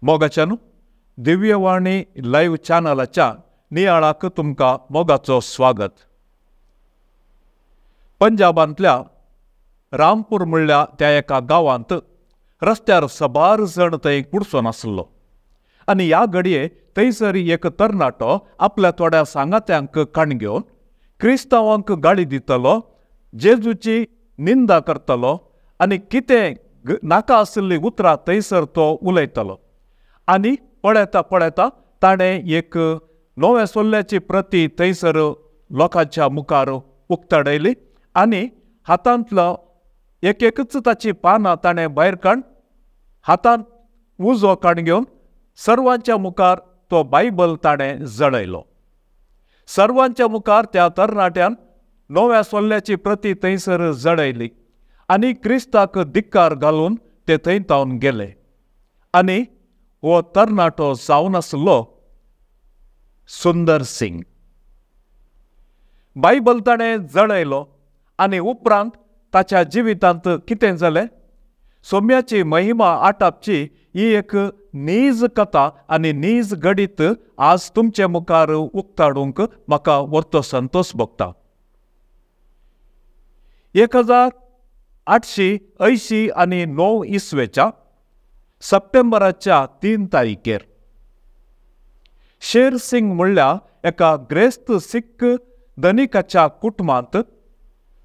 मोगाच्यान Divyavani live चॅनलाच्या नियाळाक तुमकां मोगाचो स्वागत। पंजाबांतल्या रामपूर म्हणल्या त्या एका गांवांत रस्त्यार सबार जण थंय कुडसो नासलो आनी ह्या घडये थंयसर एक तरणाटो आपल्या थोड्या सांगात्यांक काण घेवन क्रिस्तांवांक गाळी दितलो, जेजूची निंदा करतलो आनी कितें नाका आशिल्लीं उतरां थंयसर तो उलयतलो। आनी पळयता पळयता ताणें एक नव्या सोल्ल्याची प्रती थंयसर लोकांच्या मुखार उक्ताडयली आनी हातांतलो एक एकच ताची पानां ताणें भायर काड हातांत उजो काड घेवन सर्वांच्या मुखार तो बायबल ताणें जळयलो। सर्वांच्या मुखार त्या तरणाट्यान नव्या सोल्ल्याची प्रती थंयसर जळयली आनी क्रिस्ताक धिक्कार घालून ते थंय तावन गेले। आनी हो तरणाटो जावन आसलो सुंदर सिंग। बायबल ताणें जळयलो आनी उपरांत ताच्या जिवितांत कितें जालें, सोम्याची महिमा आटापची ही एक नीज कथा आनी नीज घडीत आज तुमचे मुखार उक्ताडूंक म्हाका व्हडलो संतोश भोगता। 1889 आनी 9 इसवेच्या सप्टेंबराच्या 3 तारखेर शेर सिंग म्हणल्या एका ग्रेस्त सिख धनिकाच्या कुटुंबांत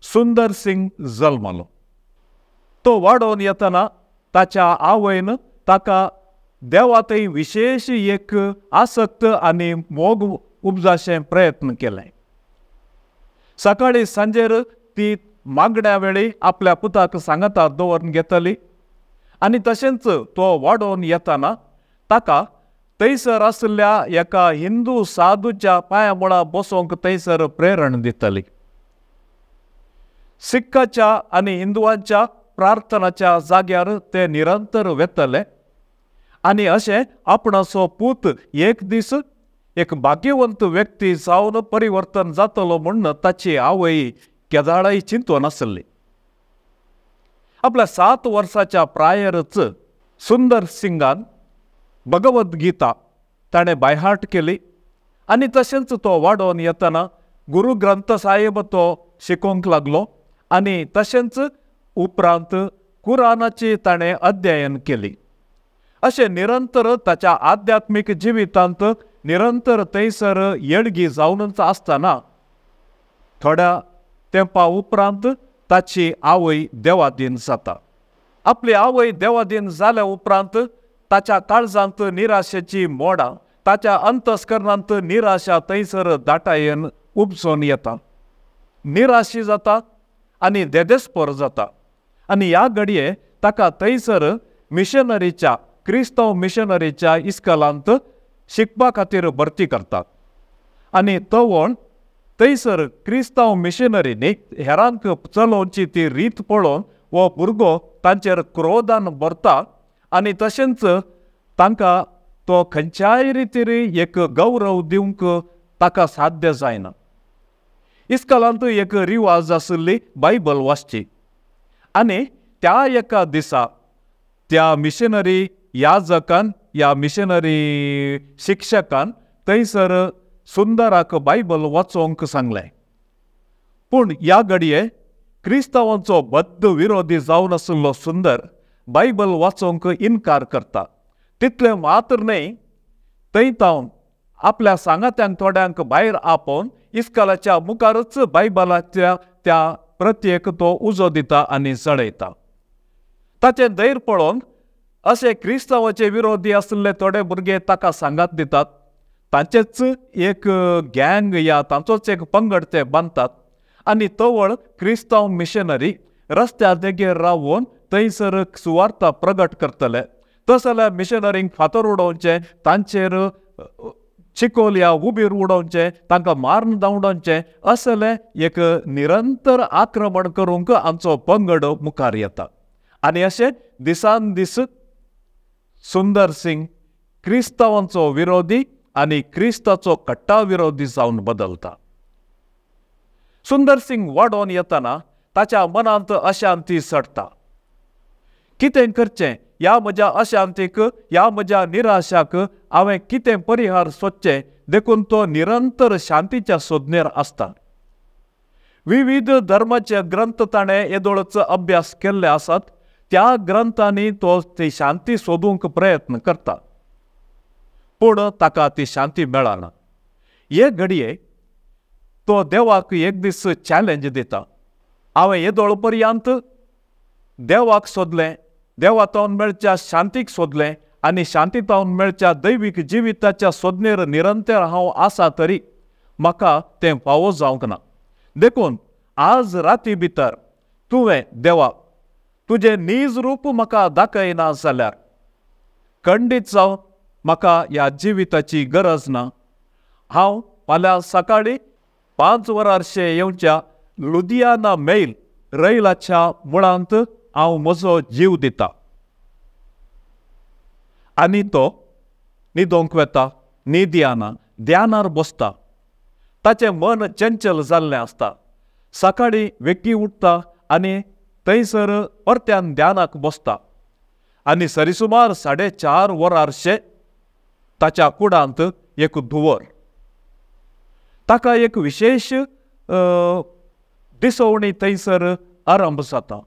सुंदर सिंग जल्मलो। तो वाडोवन येतना ताच्या आवयन ताका देवातय विशेष एक आसक्त आनी मोग उपजाशें प्रयत्न केलें। सकाळी सांजेर ती मागण्या वेळी आपल्या पुताक सांगाता दवरून घेतली आनी तशेंच तो वाडोवन येतना ताका थंयसर आशिल्ल्या एका हिंदू साधूच्या पांया मुळा बसोवंक थंयसर प्रेरण दितली। सिक्काच्या आनी हिंदुवांच्या प्रार्थनाच्या जाग्यार ते निरंतर वेतले आनी अशें आपणाचो पूत एक दीस एक भाग्यवंत व्यक्ती जावन परिवर्तन जातलो म्हूण ताची आवय केदाळाय चिंतून नासली। आपल्या 7 वर्साच्या प्रायरच सुंदर सिंगान भगवद गीता ताणें बायहार्ट केली आनी तशेंच तो वाडोवन येतना गुरु ग्रंथ साहेब तो शिकोवंक लागलो आनी तशेंच उपरांत कुराणाची ताणें अध्ययन केली। अशें निरंतर ताच्या आध्यात्मीक जिवितांत निरंतर थंयसर येळगी जावनच आसतना थोड्या तेंपा उपरांत ताची आवय देवादीन जाता। आपली आवय देवादीन जाल्या उपरांत ताच्या काळजांत निराशेची मोडां, ताच्या अंतस्करणांत निराशा थंयसर दाटायेन उपजोन येता, निराशी जाता आनी देदेस्पोर जाता। आनी ह्या घडये ताका थंयसर मिशनरीच्या क्रिस्तांव मिशनरीच्या इस्कलांत शिकपा खातीर भरती करतात आनी तवळ थंयसर क्रिस्तांव मिशनरींनी हेरांक चलोवची ती रीत पळोवन हो भुरगो तांचेर क्रोधान भरता आनी तशेंच तांकां तो खंयच्याय रितीर एक गौरव दिवंक ताका साध्य जायना। इस्कलांत एक रिवाज आशिल्ली बायबल वाचची आनी त्या एका दिसा त्या मिशनरी याजकान या मिशनरी शिक्षकान थंयसर सुंदराक बायबल वाचोवंक सांगलें। पूण ह्या घडये क्रिस्तांवांचो बद्द विरोधी जावन आशिल्लो सुंदर बायबल वाचोवंक इनकार करता। तितलें मात्र न्हय, थंय तावन आपल्या सांगात्यांक थोड्यांक भायर आपोवन इस्कलाच्या मुखारच बायबलाच्या त्या प्रत्येक तो उजो दिता आनी जळयता। ताचें धैर्य पळोवन अशे क्रिस्तांवाचे विरोधी आशिल्ले थोडे भुरगे ताका सांगात दितात, तांचेच एक गँग या तांचोच एक पंगड ते बांदतात आनी तवळ क्रिस्तांव मिशनरी रस्त्या देगेर रावून थंयसर सुवार्ता प्रगट करतले। तस जाल्यार मिशनरींक फातर उडोवचें, तांचेर चिकोल या उबीर उडोवचें, तांकां मारून धांवडोवचें, असलें एक निरंतर आक्रमण करूंक आमचो पंगड मुखार येता। आनी अशें दिसान दीस सुंदर सिंग क्रिस्तांवांचो विरोधी आनी क्रिस्ताचो कट्टा विरोधी जावन बदलता। सुंदर सिंग वाडोवन येतना ताच्या मनांत अशांती चडटा। कितें करचें ह्या म्हज्या अशांतीक, ह्या म्हज्या निराशाक हांवें कितें परिहार सोदचें, देखून तो निरंतर शांतीच्या सोदनेर आसता। विविध धर्माचे ग्रंथ ताणें येदोळच अभ्यास केल्ले आसात, त्या ग्रंथांनी तो ती शांती सोदूंक प्रयत्न करता, पूण ताका ती शांती मेळना। हे घडये तो देवाक एक दीस चॅलेंज दिता, हांवें येदोळ पर्यंत देवाक सोदलें, देवा मेळच्या शांतीक सोदलें आनी शांती तावन मेळच्या दैवीक जिविताच्या सोदनेर निरंतर हांव आसा, तरी म्हाका तें फावो जावंक ना। देखून आज राती भितर तुवें देवा तुजें नीज रूप म्हाका दाखयना जाल्यार खंडीत जावन म्हाका ह्या जिविताची गरज ना। हांव फाल्यां सकाळीं 5 वरांचेर येवच्या लुधियाना मेल रैलाच्या मुळांत हांव म्हजो जीव दिता। आनी तो न्हिदोंक वता, न्हीद येना, ध्यानार बसता, ताचें मन चंचल जाल्लें आसता। सकाळीं वेगीं उठ्ठा आनी थंयसर परत्यान ध्यानाक बसता आनी सरीसुमार 4:30 वरांचेर ताच्या कुडांत एक धुंवर, ताका एक विशेश दिसवणी थंयसर आरंभ जाता।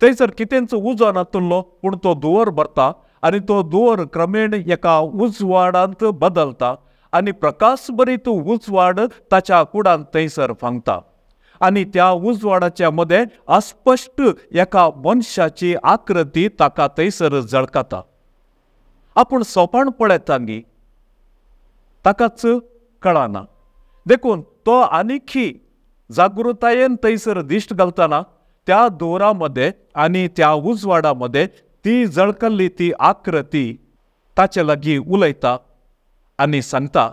थंयसर कितेंच उजो नातुल्लो, पूण तो धुंवर भरता आनी तो धुंवर क्रमेण एका उजवाडांत बदलता आनी प्रकाशभरीत उजवाड ताच्या कुडांत थंयसर फांगता आनी त्या उजवाडाच्या मदें अस्पश्ट एका मनशाची आकृती ताका थंयसर झळकता। आपूण सोपाण पळयतांगी ताकाच कळना, देखून तो आनीकी जागृतायेन थंयसर दिश्ट घालतना त्या धुंवरा मदें आनी त्या उजवाडा मदें ती झळकल्ली ती आकृती ताचे लागीं उलयता आनी सांगता,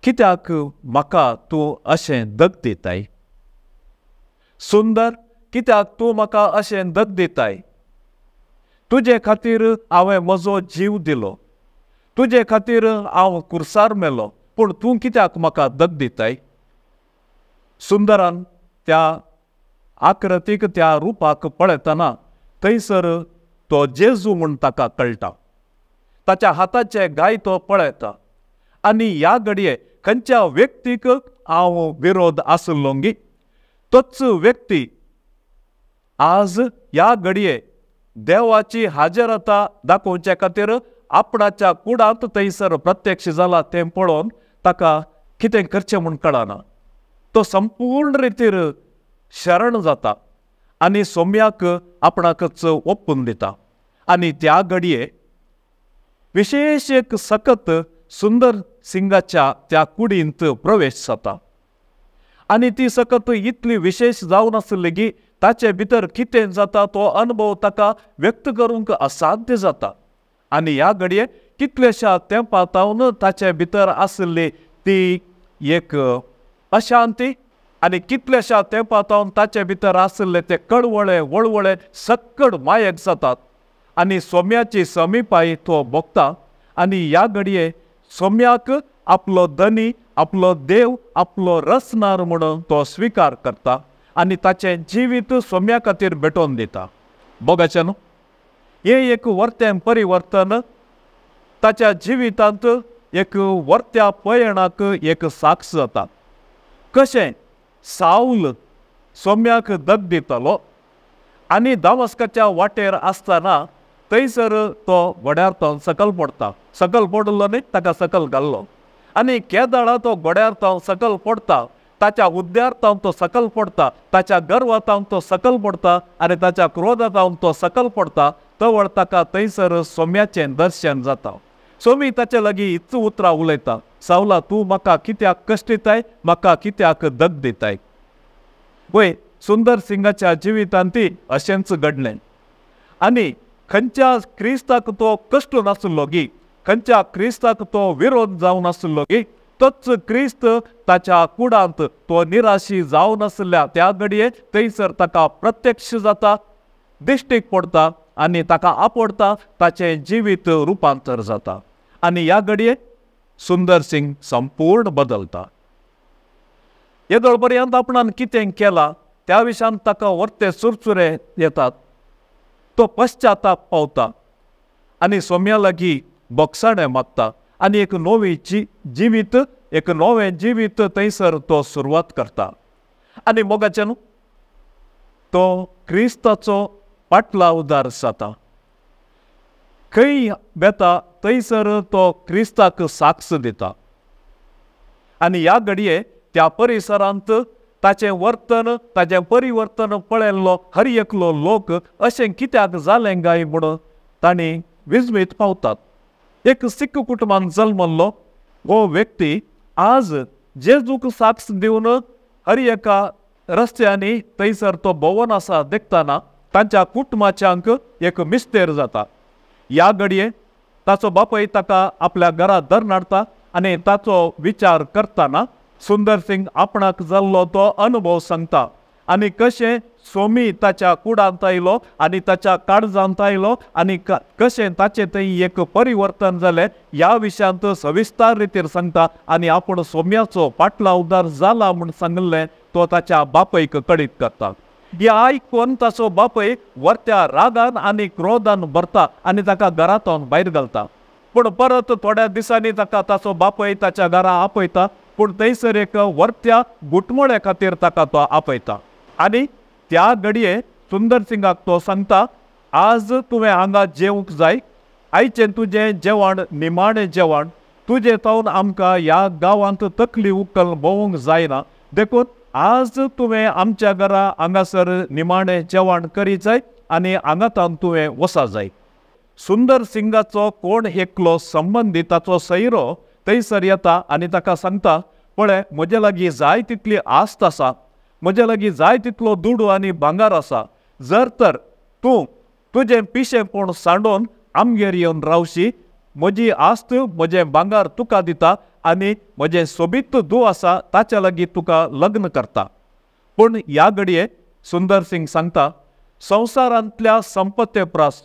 कित्याक म्हाका तूं अशें दग दिताय सुंदर, कित्याक तूं म्हाका अशें दग दिताय? तुजे खातीर हांवें म्हजो जीव दिलो, तुजे खातीर हांव कुर्सार मेलो, पूण तूं कित्याक म्हाका दग दिताय? सुंदरान त्या आकृतीक, त्या रुपाक पळयतना थंयसर तो जेजू म्हूण ताका कळटा। ताच्या हाताचे गाय तो पळयता आनी ह्या घडये खंयच्या व्यक्तीक हांव विरोध आसलो गी तोच व्यक्ती आज ह्या घडये देवाची हाजरता दाखोवचे खातीर आपणाच्या कुडांत थंयसर प्रत्यक्ष जाला तें पळोवन ताका कितें करचें म्हूण कळना। तो संपूर्ण रितीर शरण जाता आनी सोम्याक आपणाकच ओपून दिता आनी त्या घडये विशेश एक सकत सुंदर सिंगाच्या त्या कुडींत प्रवेश जाता आनी ती सकत इतली विशेश जावन आसली की ताचे भितर कितें जाता तो अनुभव ताका व्यक्त करूंक असाध्य जाता आनी ह्या घडये कितलेशा तेंपा तावन ताचे भितर आसली ती एक अशांती आनी कितलेशा तेंपा तावन ताचे भितर आसले ते कळवळे वळवळे सक्कड मायक जातात आनी सोम्याची समीपाय तो भोगता आनी ह्या घडये सोम्याक आपलो धनी, आपलो देव, आपलो रचणार म्हणून तो स्विकार करता आनी ताचें जिवीत सोम्या खातीर भेटोवन दिता। बोगाचें न्हू, हें एक वर्तें परिवर्तन ताच्या जिवितांत एक वर्त्या पयणाक एक साक्ष जाता। कशें सावल सोम्याक दग दितालो आनी दामस्काच्या वाटेर आसतना थंयसर तो घोड्यार तावन सकल पडटा, सकल पडलो न्ही ताका सकल घाल्लो आनी केदाळा तो घोड्यार तावन सकल पडटा, ताच्या हुद्द्यार तावन तो सकल पडटा, ताच्या गर्वा तावन तो सकल पडटा आनी ताच्या क्रोधा तावन तो सकल पडटा, तवळ ताका थंयसर सोम्याचें दर्शन जाता। सोमी ताचे लागीं इच उतरां उलयता, सावला तूं म्हाका कित्याक कश्ट दिताय, म्हाका कित्याक दग दिताय? वय सुंदर सिंगाच्या जिवितांत ती अशेंच घडलें आनी खंयच्या क्रिस्ताक तो कश्ट नासलो गी, खंयच्या क्रिस्ताक तो विरोध जावन आसलो गी, तोच क्रिस्त ताच्या कुडांत तो निराशी जावन आसल्या त्या घडये थंयसर ताका प्रत्यक्ष जाता, दिश्टीक पडटा आनी ताका आपडटा, ताचें जिवीत रुपांतर जाता आनी ह्या घडये सुंदर सिंग संपूर्ण बदलता। येदोळ पर्यंत आपणान कितें केलां त्या विशयान ताका वर्ते चुरचुरे येतात, तो पश्चाताप पावता आनी सोम्या लागीं बोगसाणें मागता आनी एक नवी जिवीत, एक नवें जिवीत थंयसर तो सुरवात करता। आनी मोगाच्यान तो क्रिस्ताचो पाटलावदार जाता। खंय वेता थंयसर तो क्रिस्ताक साक्ष दिता आनी ह्या घडये त्या परिसरांत ताचें वर्तन, ताचें परिवर्तन पळयल्लो हर एकलो लोक अशें कित्याक जालें काय म्हणून तांणी विजमीत पावतात। एक सिख कुटुंबान जल्मल्लो हो व्यक्ती आज जेजूक साक्ष दिवन हर एका रस्त्यांनी थंयसर तो भोंवन आसा देखतना तांच्या कुटुंबाच्यांक एक मिस्तेर जाता। ह्या घडये ताचो बापूय ताका आपल्या घरा धरून हाडटा आनी ताचो विचार करतना सुंदर सिंग आपणाक जाल्लो तो अनुभव सांगता आनी कशें सोमी ताच्या कुडांत आयलो आनी ताच्या काळजांत आयलो आनी कशें ताचें थंय एक परिवर्तन जालें ह्या विशयांत सविस्तार रितीर सांगता आनी आपूण सोम्याचो पाटलावदार जाला म्हूण सांगिल्लें तो ताच्या बापयक कळीत करता। हें आयकून ताचो बापय वरत्या रागान आनी क्रोधान भरता आनी ताका घरांतून भायर घालता। पूण परत थोड्या दिसांनी ताका ताचो बापय ताच्या घरा आपयता, पूण थंयसर एक वरत्या गुटमोळे खातीर ताका तो आपयता आनी त्या घडये सुंदर सिंगाक तो सांगता, आज तुवें हांगा जेवंक जाय, आयचें तुजें जेवण निमाणें जेवण, तुजें तावन आमकां ह्या गांवांत तकली उकल भोंवूंक जायना, देखून आज तुवें आमच्या घरा हांगासर निमाणें जेवण करी जाय आनी हांगातावन तुवें वसा जाय। सुंदर सिंगाचो कोण एकलो संबंदी ताचो सैरो थंयसर येता आनी ताका सांगता, पळय म्हजे लागीं जाय तितली आस्त आसा, म्हजे लागीं जाय तितलो दुडू आनी भांगार आसा, जर तर तूं तुजें पिशेंपण सांडोवन आमगेर येवन रावशी, म्हजी आस्त म्हजें भांगार तुका दिता आनी म्हजें सोबीत धूव आसा ताच्या लागीं तुका लग्न करता। पूण ह्या घडये सुंदर सिंग सांगता, संवसारांतल्या संपत्ते प्रास,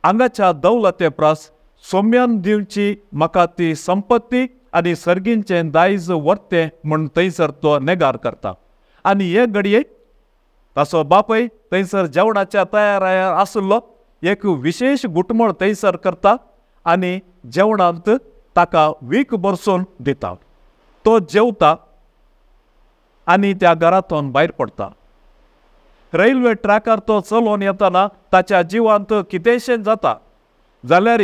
हांगाच्या दौलते प्रास सोम्यान दिवची म्हाका ती संपत्ती आनी सर्गींचें दायज वर्तें म्हूण थंयसर तो नेगार करता। आनी हे घडये ताचो बापय थंयसर जेवणाच्या तयारायार आशिल्लो एक विशेश गुटमळ थंयसर करता आनी जेवणांत ताका वीख भरसून दिता। तो जेवता आनी त्या घरांतून भायर पडटा। रेल्वे ट्रॅकार तो चलोवन येतना ताच्या जिवांत कितेंशें जाता जाल्यार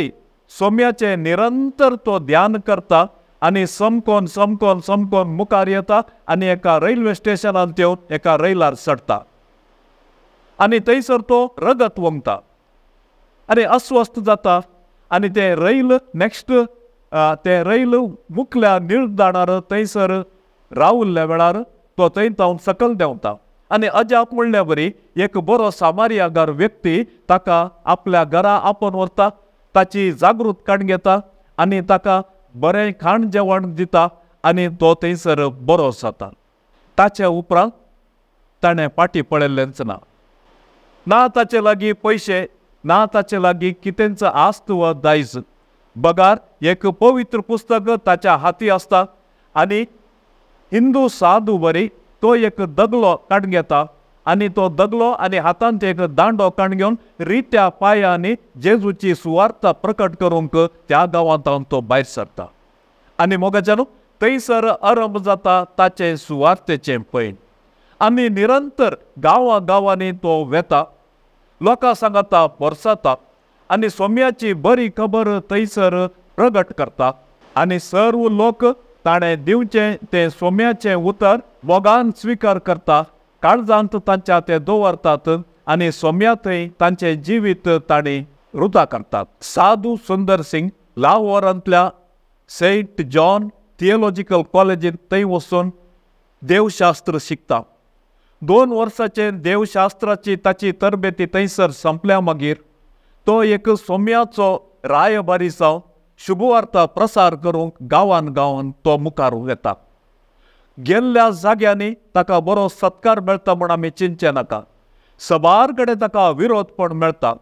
सोम्याचें निरंतर तो ध्यान करता आनी समकोन समकोन समकोन मुखार येता आनी एका रेल्वे स्टेशनांत येवन एका रैलार चडटा आनी थंयसर तो रगत वंगता आनी अस्वस्थ जाता आनी तें रैल नॅक्स्ट तें रैल मुखल्या निर्दाणार थंयसर रावल्ल्या वेळार तो थंय तावन सकयल देंवता आनी अजाप म्हणल्या बरी एक बरो सामारियागार व्यक्ती ताका आपल्या घरा आपोवन व्हरता, ताची जागृत काडून घेता आनी ताका बरें खाण जेवण दिता आनी तो थंयसर बरो जाता। ताचे उपरांत ताणें फाटीं पळयल्लेंच ना, ना ताचे लागीं पयशे, ना ताचे लागीं कितेंच आस्त वा दायज, बगार एक पवित्र पुस्तक ताच्या हाती आसता आनी हिंदू साधू बरी तो एक दगलो काडून घेता आनी तो दगलो आनी हातांत एक दांडो काडून घेवन रित्या पांयांनी जेजूची सुवार्ता प्रकट करूंक त्या गांवांत तो भायर सरता आनी मोगाच्यान थंयसर आरंभ जाता ताचें सुवार्तेचें पयण आनी निरंतर गांवां गांवांनी तो वेता, लोकां सांगाता पोरसाता आनी सोम्याची बरी खबर थंयसर प्रगट करता आनी सर्व लोक ताणें दिवचें तें सोम्याचें उतर मोगान स्विकार करता, काळजांत तांच्या ते दवरतात आनी सोम्या थंय तांचें जिवीत तांणी रुता करतात। साधू सुंदर सिंग लाहोरांतल्या सेंट जॉन थियोलॉजिकल कॉलेजींत थंय वचून देवशास्त्र शिकता। 2 वर्सांचे देवशास्त्राची ताची तरबेती थंयसर संपल्या मागीर तो एक सोम्याचो रायबारी जावन शुभवार्ता प्रसार करूंक गांवान गांवान तो मुखार वेता। गेल्ल्या जाग्यांनी ताका बरो सत्कार मेळटा म्हूण आमी चिंतचें नाका, सबार कडेन ताका विरोध पण मेळटा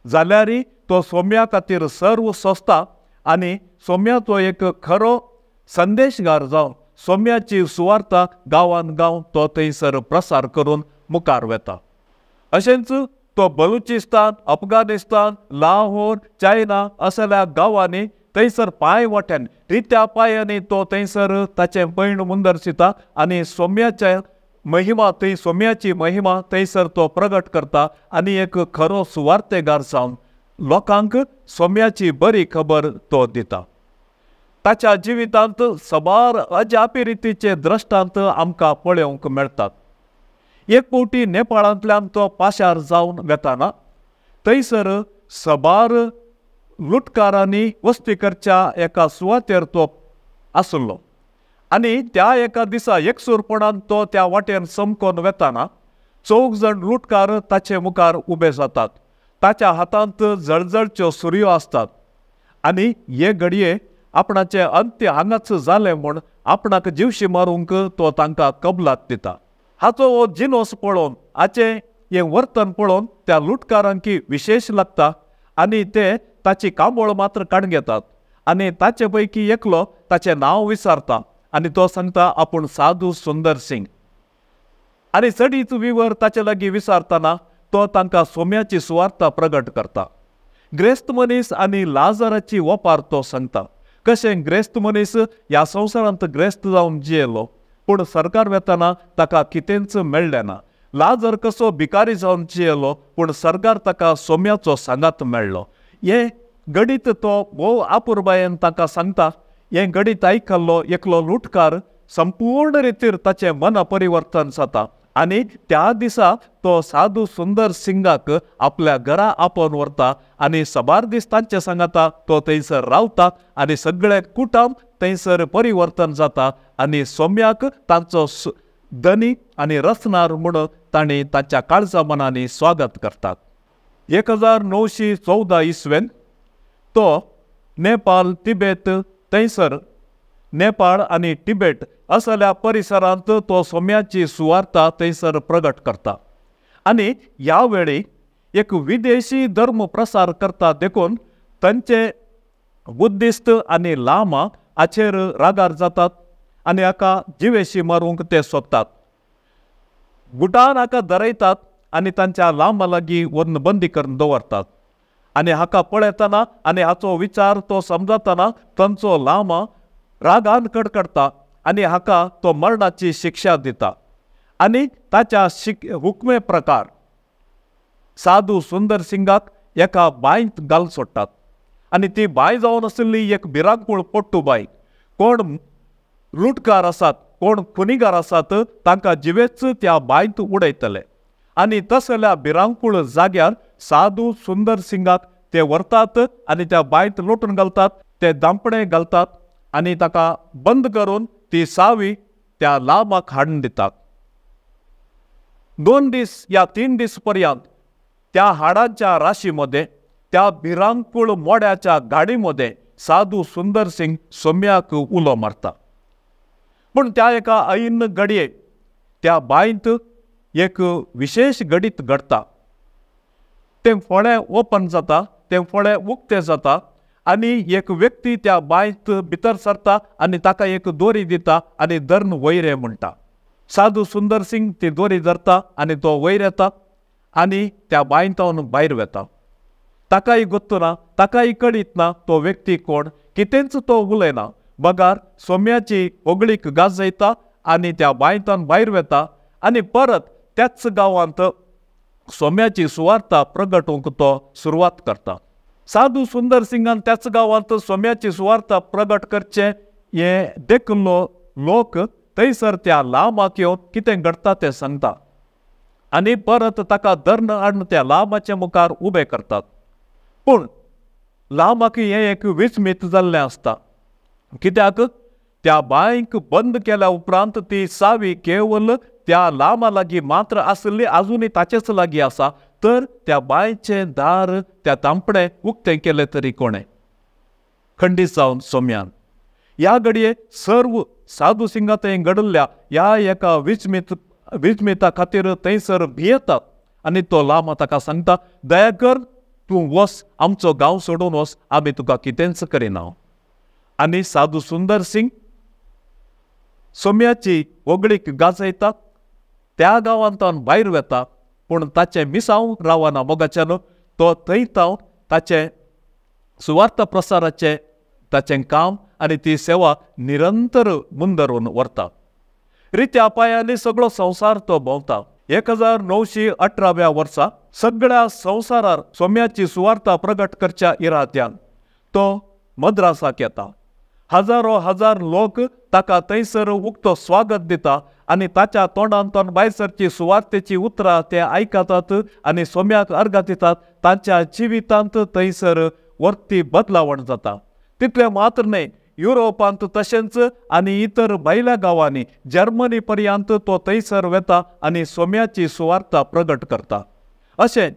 जाल्यार तो सोम्या खातीर सर्व सोंसता आनी सोम्याचो एक खरो संदेशगार जावन सोम्याची सुवार्ता गांवान गांव तो थंयसर प्रसार करून मुखार वेता। अशेंच तो बलुचिस्तान, अफगाणिस्तान, लाहोर, चायना असल्या गांवांनी थंयसर पांय वाट्यान रित्या पांयांनी तो थंयसर ताचें पैण मुंदरशिता आनी सोम्याच्या महिमा थंय सोम्याची महिमा थंयसर तो प्रगट करता आनी एक खरो सुवार्तेगार जावन लोकांक सोम्याची बरी खबर तो दिता। ताच्या जिवितांत सबार अजापी रितीचे द्रश्टांत आमकां पळोवंक मेळटात। एक फावटी नेपाळांतल्यान तो पाशार जावन वेताना थंयसर सबार लुटकारांनी वस्ती करच्या एका सुवातेर तो आसलो आनी त्या एका दिसा एकसूरपणान तो त्या वाटेन समकोन वेताना चौग जाण लुटकार ताचे मुखार उबे जातात। ताच्या हातांत जळजळच्यो सुरयो आसतात आनी हे घडये आपणाचें अंत्य हांगाच जालें म्हूण आपणाक जिवशी मारूंक तो तांकां कबलात दिता। हाचो हो जिनोस पळोवन, हाचें हें वर्तन पळोवन त्या लुटकारांकी विशेश लागता आनी ते ताची कांबोळ मात्र काडून घेतात आनी ताचे पैकी एकलो ताचें नांव विचारता आनी तो सांगता आपूण साधू सुंदर सिंग। आनी चडीत विवर ताचे लागीं विचारतना तो तांकां सोम्याची सुवार्ता प्रगट करता। ग्रेस्त मनीस आनी लाजराची ओपार तो सांगता कशें ग्रेस्त मनीस ह्या संवसारांत ग्रेस्त जावन जियेलो पूण सरकार वेतना ताका कितेंच मेळ्ळें ना। लाजर कसो भिकारी जावन जियेलो पूण सरकार ताका सोम्याचो सांगात मेळ्ळो। हें गणीत तो भोव आपुरबायेन ताका सांगता। हें गणीत आयकल्लो एकलो लुटकार संपूर्ण रितीर ताचें मन परिवर्तन जाता आनी त्या दिसा तो साधू सुंदर सिंगाक आपल्या घरा आपोवन व्हरता आनी सबार दीस तांचे सांगाता तो थंयसर रावता आनी सगळें कुटुंब थंयसर परिवर्तन जाता आनी सोम्याक तांचो धनी आनी रचणार म्हूण तांणी तांच्या काळजा मनांनी स्वागत करतात। 1914 इसवेन तो नेपाळ, तिबेट थंयसर नेपाळ आनी टिबेट असल्या परिसरांत तो सोम्याची सुवार्ता थंयसर प्रगट करता आनी ह्या वेळी एक विदेशी धर्म प्रसार करता देखून तांचे बुद्धिस्त आनी लामा हाचेर रागार जातात आनी हाका जिवेशी मारूंक ते सोदतात। भुटान हाका दरयतात आनी तांच्या लामा लागीं व्हरून बंदी करून दवरतात आनी हाका पळयतना आनी हाचो विचार तो समजतना तांचो लामा रागान कडकडटा आनी हाका तो मरणाची शिक्षा दिता आनी ताच्या हुकमे प्रकार साधू सुंदर सिंगाक एका बांयत घाल सोडटात आनी ती बांय जावन आशिल्ली एक भिरांकूळ पोट्टू बांय। कोण लुटकार आसात, कोण खुनीगार आसात तांकां जिवेच त्या बांयत उडयतले आनी तसल्या भिरांकूळ जाग्यार साधू सुंदर सिंगाक ते व्हरतात आनी त्या बांयत लोटून घालतात, ते दांपणे घालतात आनी ताका बंद करून ती सावी त्या लामाक हाडून दितात। 2 दीस या 3 दीस पर्यंत त्या हाडांच्या राशीमध्ये, त्या भिरांकूळ मोड्याच्या गाडीमध्ये साधू सुंदर सिंग सोम्याक उलो मारता। पूण त्या एका ऐन घडये त्या बांयत एक विशेश घडीत घडटा। तें फळें ओपन जाता, तें फळें उक्तें जाता आनी एक व्यक्ती त्या बांयत भितर सरता आनी ताका एक दोरी दिता आनी धरून वयर म्हणटा। साधू सुंदर सिंग ती दोरी धरता आनी तो वयर येता आनी त्या बांयतावन भायर वता। ताकाय गोत्त ना, ताकाय कळीत ना तो व्यक्ती कोण, कितेंच तो उलयना बगार सोम्याची होगळीक गाजयता आनी त्या बांयतान भायर वता आनी परत त्याच गांवांत सोम्याची सुवार्ता प्रगटूंक तो सुरवात करता। साधू सुंदर सिंगान त्याच गांवांत सोम्याची सुवार्ता प्रगट करचें हें देखलो लोक थंयसर त्या लामाक येवन कितें घडटा तें सांगता आनी परत ताका धरून हाडून त्या लामाच्या मुखार उबे करतात। पूण लामाक हें एक विस्मीत जाल्लें आसता कित्याक त्या बांयक बंद केल्या उपरांत ती सावी केवल त्या लामा लागीं मात्र आशिल्ली, आजुनूय ताचेच लागीं आसा, तर त्या बांयचें दार त्या तांपणें उक्तें केलें तरी कोणें खंडीत जावन सोम्यान। ह्या घडये सर्व साधू सिंगा थंय घडिल्ल्या ह्या एका विस्मिता खातीर थंयसर भियेतात आनी तो लामा ताका सांगता, दया कर तूं वस, आमचो गांव सोडून वस, आमी तुका कितेंच करिना। आनी साधू सुंदर सिंग सोम्याची होगळीक गाजयता, त्या गांवांतल्यान भायर वता पूण ताचें मिसांव रावना मोगाच्यान तो थंय तावन ताचें सुवार्थ प्रसाराचें ताचें काम आनी ती सेवा निरंतर मुंदरून व्हरता. रित्या पांयांनी सगळो संवसार तो भोंवता. 1918व्या वर्सा सगळ्या संवसारार सोम्याची सुवार्ता प्रगट करच्या इराद्यान तो मद्रासाक येता. हजारो हजार लोक ताका थंयसर उक्तो स्वागत दिता आनी ताच्या तोंडांतल्यान भायर सरची सुवार्तेची उतरां ते आयकतात आनी सोम्याक अर्घां दितात. तांच्या जिवितांत थंयसर वर्ती बदलावण जाता. तितलें मात्र न्हय, युरोपांत तशेंच आनी इतर भायल्या गांवांनी जर्मनी पर्यंत तो थंयसर वेता आनी सोम्याची सुवार्ता प्रगट करता. अशें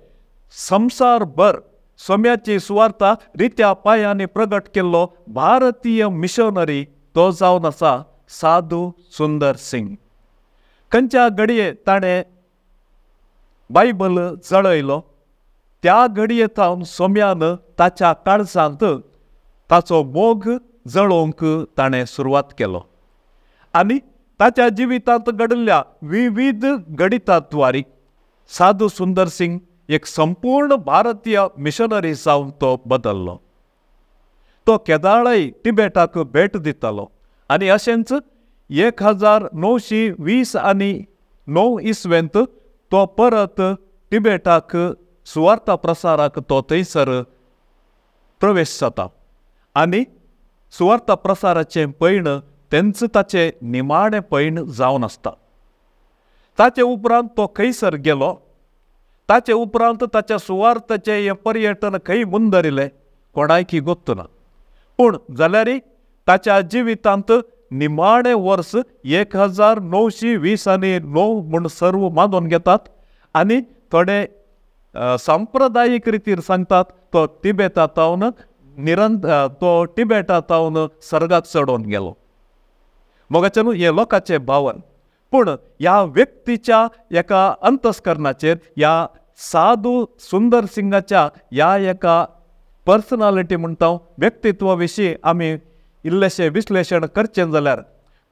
संवसारभर सोम्याची सुवार्ता रित्या पांयांनी प्रगट केल्लो भारतीय मिशनरी तो जावन आसा साधू सुंदर सिंग. खंयच्या घडये ताणें बायबल जळयलो त्या घडये थावन सोम्यान ताच्या काळजांत ताचो मोग जळोवंक ताणें सुरवात केलो आनी ताच्या जिवितांत घडिल्ल्या विविध घडिताद्वारी साधू सुंदर सिंग एक संपूर्ण भारतीय मिशनरी जावन तो बदल्लो. तो केदाळय टिबेटाक भेट दितालो आनी अशेंच 1920 आनी 9 इसवेंत तो परत टिबेटाक सुवार्ता प्रसाराक तो थंयसर प्रवेश जाता आनी सुवार्ता प्रसाराचें पयण तेंच ताचें निमाणें पयण जावन आसता. ताचे उपरांत तो खंयसर गेलो, ताचे उपरांत ताच्या सुवार्थाचें हें पर्यटन खंय मुंदरिलें कोणायकी गोत्तना. पूण जाल्यारय ताच्या जिवितांत निमाणें वर्स 1920 आनी 9 म्हूण सर्व मानून घेतात आनी थोडे सांप्रदायीक रितीर सांगतात तो तिबेटा तावन तो टिबेटा तावन सर्गाक चडोवन गेलो. मोगाच्यान हें लोकांचें भावन. पूण ह्या व्यक्तीच्या एका अंतस्करणाचेर ह्या साधू सुंदर सिंगाच्या ह्या एका पर्सनालिटी म्हणटा व्यक्तित्वा विशीं आमी इल्लेशें विश्लेशण करचें जाल्यार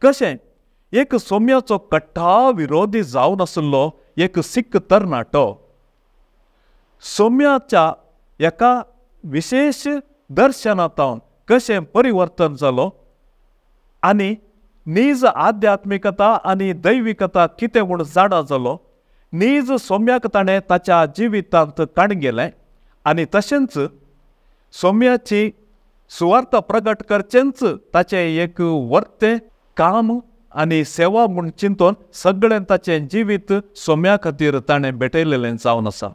कशें एक सोम्याचो कट्टा विरोधी जावन आशिल्लो एक सिख तरणाटो सोम्याच्या एका विशेश दर्शनांत कशें परिवर्तन जालो आनी नीज आध्यात्मिकता आनी दैविकता कितें म्हूण जाणा जालो. नीज सोम्याक ताणें ताच्या जिवितांत काणगेलें आनी तशेंच सोम्याची सुवार्थ प्रगट करचेंच ताचें एक वर्तें काम आनी सेवा म्हूण चिंतून सगळें ताचें जिवीत सोम्या खातीर ताणें भेटयलेलें जावन आसा.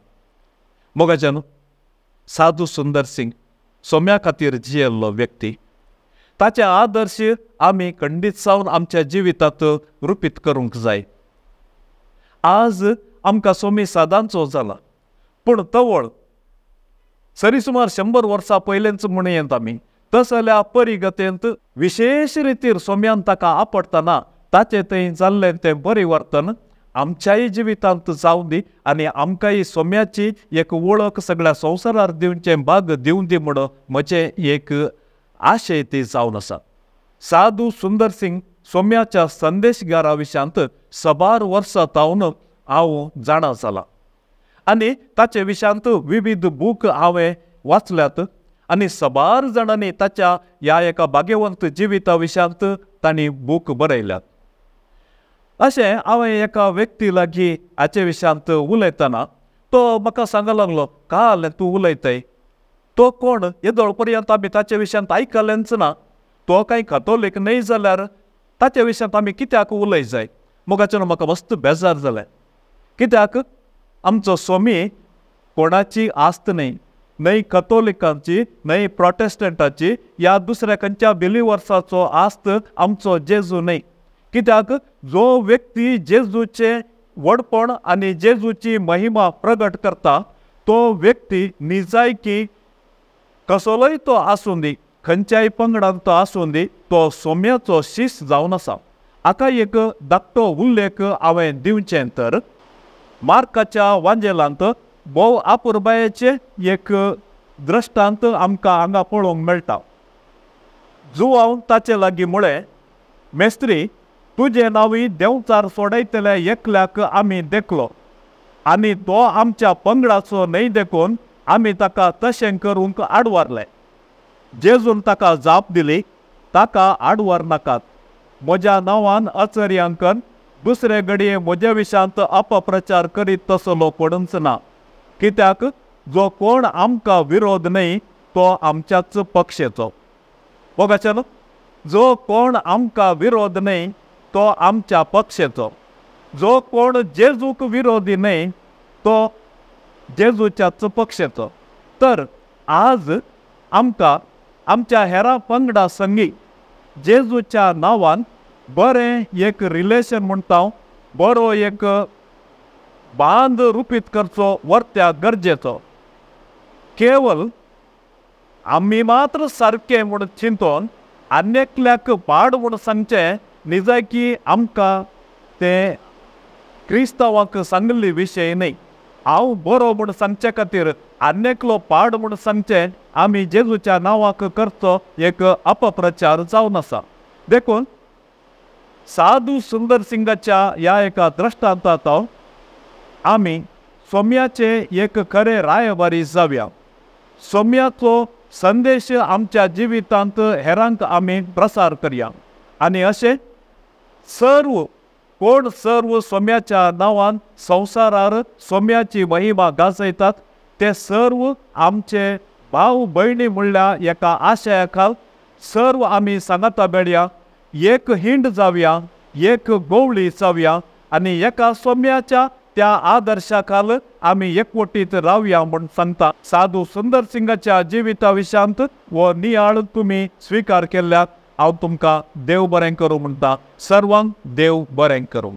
मोगाच्यान साधू सुंदर सिंग सोम्या खातीर जियेल्लो व्यक्ती, ताचे आदर्श आमी खंडीत जावन आमच्या जिवितांत रुपीत करूंक जाय. आज आमकां सोमी सादांचो जाला, पूण तवळ सरी सुमार 100 वर्सां पयलेंच म्हण येत आमी तसल्या परिगतेंत विशेश रितीर सोम्यान ताका आपडटना ताचें थंय जाल्लें तें परिवर्तन आमच्याय जिवितांत जावं दी आनी आमकांय सोम्याची एक वळख सगळ्या संवसारार दिवचें भाग दिवं दी म्हूण म्हजें एक आशय ती जावन आसा. साधू सुंदर सिंग सोम्याच्या संदेशगारा विशयांत सबार वर्सां तावन हांव जाणा जाला आनी ताचे विशयांत विविध बूक हांवें वाचल्यात आनी सबार जाणांनी ताच्या ह्या एका भाग्यवंत जिविता विशयांत तांणी बूक बरयल्यात. अशें हांवें एका व्यक्ती लागीं हाचे विशयांत उलयतना तो म्हाका सांगूंक लागलो, काल तूं उलयताय तो कोण येदोळ पर्यंत आमी ताचे विशयांत आयकलेंच ना, तो कांय कथोलीक न्हय जाल्यार ताचे विशयांत आमी कित्याक उलय जाय. मोगाच्यान म्हाका मस्त बेजार जालें, कित्याक आमचो स्वामी कोणाची आस्त न्हय, न्हय कथोलिकांची न्हय प्रोटेस्टंटाची ह्या दुसऱ्या खंयच्या बिलिवर्साचो आस्त आमचो जेजू न्हय. कित्याक जो व्यक्ती जेजूचें व्हडपण आनी जेजूची महिमा प्रगट करता तो व्यक्ती निजायकी कसलोय तो आसूं दी, खंयच्याय पंगडान तो आसूं दी, तो सोम्याचो शीस जावन आसा. हाका एक धाकटो उल्लेख हांवें दिवचें तर मार्काच्या वांजेलांत भोव आपुरबायेचें एक दृश्टांत आमकां हांगा पळोवंक मेळटा. जुवांव ताचे लागीं म्हळें, मेस्त्री तुजें नांवूय देंवचार सोडयतल्या एकल्याक आमी देखलो, आनी तो आमच्या पंगडाचो न्हय देखून आमी ताका तशें करूंक आडवारले। जेजून ताका जाप दिली, ताका आडवार नाकात, म्हज्या नांवान अचर्यांकन दुसरे घडये म्हज्या विशांत अपप्रचार करीत तसलो कोणूच ना, कित्याक जो कोण आमकां विरोध न्हय तो आमच्याच पक्षेचो। बघाचें, जो कोण आमकां विरोध न्हय तो आमच्या पक्षेचो, जो कोण जेजूक विरोधी न्हय तो जेजूच्याच पक्षेचो। तर आज आमकां आमच्या हेरा पंगडा संगी जेजूच्या नांवान बरें एक रिलेशन म्हणटा, बरो एक बांद रुपीत करचो वर्त्या गरजेचो। केवल आमी मात्र सारकें म्हूण चिंतून आन्यकल्याक पाड म्हूण सांगचें निजायकी आमकां तें क्रिस्तांवांक सांगिल्ली विशय न्हय। हांव बरो म्हूण सांगचे खातीर आन्यकलो पाड म्हूण सांगचें आमी जेजूच्या नांवाक करचो एक अपप्रचार जावन आसा। देखून साधू सुंदर सिंगाच्या ह्या एका दृश्टांतांत आमी सोम्याचे एक खरे रायबारी जावया। सोम्याचो संदेश आमच्या जिवितांत हेरांक आमी प्रसार करया आनी अशें सर्व कोण सर्व सोम्याच्या नांवान संवसारार सोम्याची महिमा गाजयतात ते सर्व आमचे भाव भयणी म्हणल्यार एका आशया खाल सर्व आमी सांगाता बेडया, एक हिंड जावया, एक गोवळी जावया आनी एका सोम्याच्या त्या आदर्शा खाल आमी एकवटीत रावया म्हूण सांगता। साधू सुंदर सिंगाच्या जिविता विशांत हो नियाळ तुमी स्विकार केल्ल्याक हांव तुमकां देव बरें करूं म्हणटा। सर्वांक देव बरें करूं।